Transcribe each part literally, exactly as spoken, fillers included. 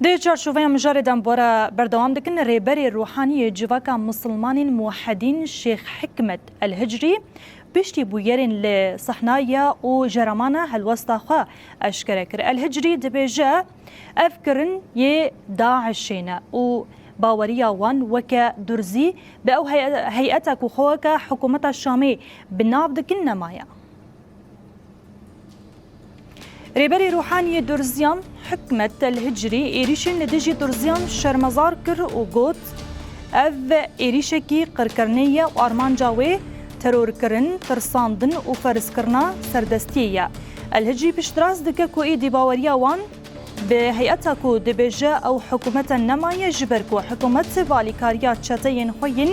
Di çarçoveya mijarê de em bi we re berdewam dikin. Rêberê Ruhanî yê Civaka Misilmanên Muwehedîn Şêx Hikmet El Hicrî piştî bûyerên li Sihnaye û Jeramana helwesta xwe eşkere kir. El Hicrî dibêje, ev kirin yê DAIŞê ne û baweriya wan weke durzî bi ew heye-, heyeta ku xwe weke hikûmeta Şamê bi nav dikin nemaye. Rêberê Ruhanî yê Durziyan Hikmet El Hicrî êrîşên li dijî Durziyan şermezar kir û got, ev êrîşekî qirkirinê ye û armanca wê terorkirin, tirsandin û ferzkirina serdestiyê ye. El Hicrî piştrast dike ku êdî baweriya wan bi heyeta ku dibêje ew hikûmete nemaye, ji ber ku hikûmet bi alîkariya çeteyên xwe yên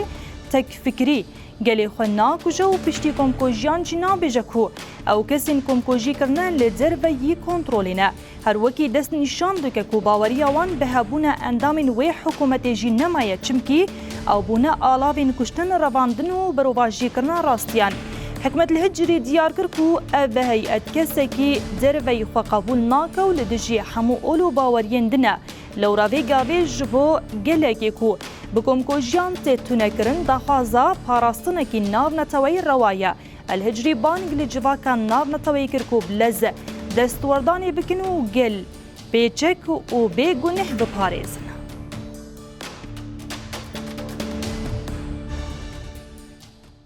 tekfikirî gelê xwe nakuje û piştî komkujiyan jî nabêje ku ew kesên komkujî kirine li derveyî kontrolê ne. Her wekî dest nîşan dike ku baweriya wan bi hebûna endamên wê hikûmetê jî nemaye, çimkî ew bûne alavên kuştin, revandin û berovajîkirina rastiyan. Hikmet El Hicrî diyar kir ku ev heyet kesekî derveyî xwe qebûl nake û li dijî hemû ol û baweriyên din e. Lewra vê gavê ji bo gelekê ku bi komkujiyan tê tunekirin, daxwaza parastinekî navneteweyî rewa ye. El Hicrî bang li civaka navneteweyî kir ku bi lez destwerdanê bikin û gel bêçek û bê guneh biparêzin.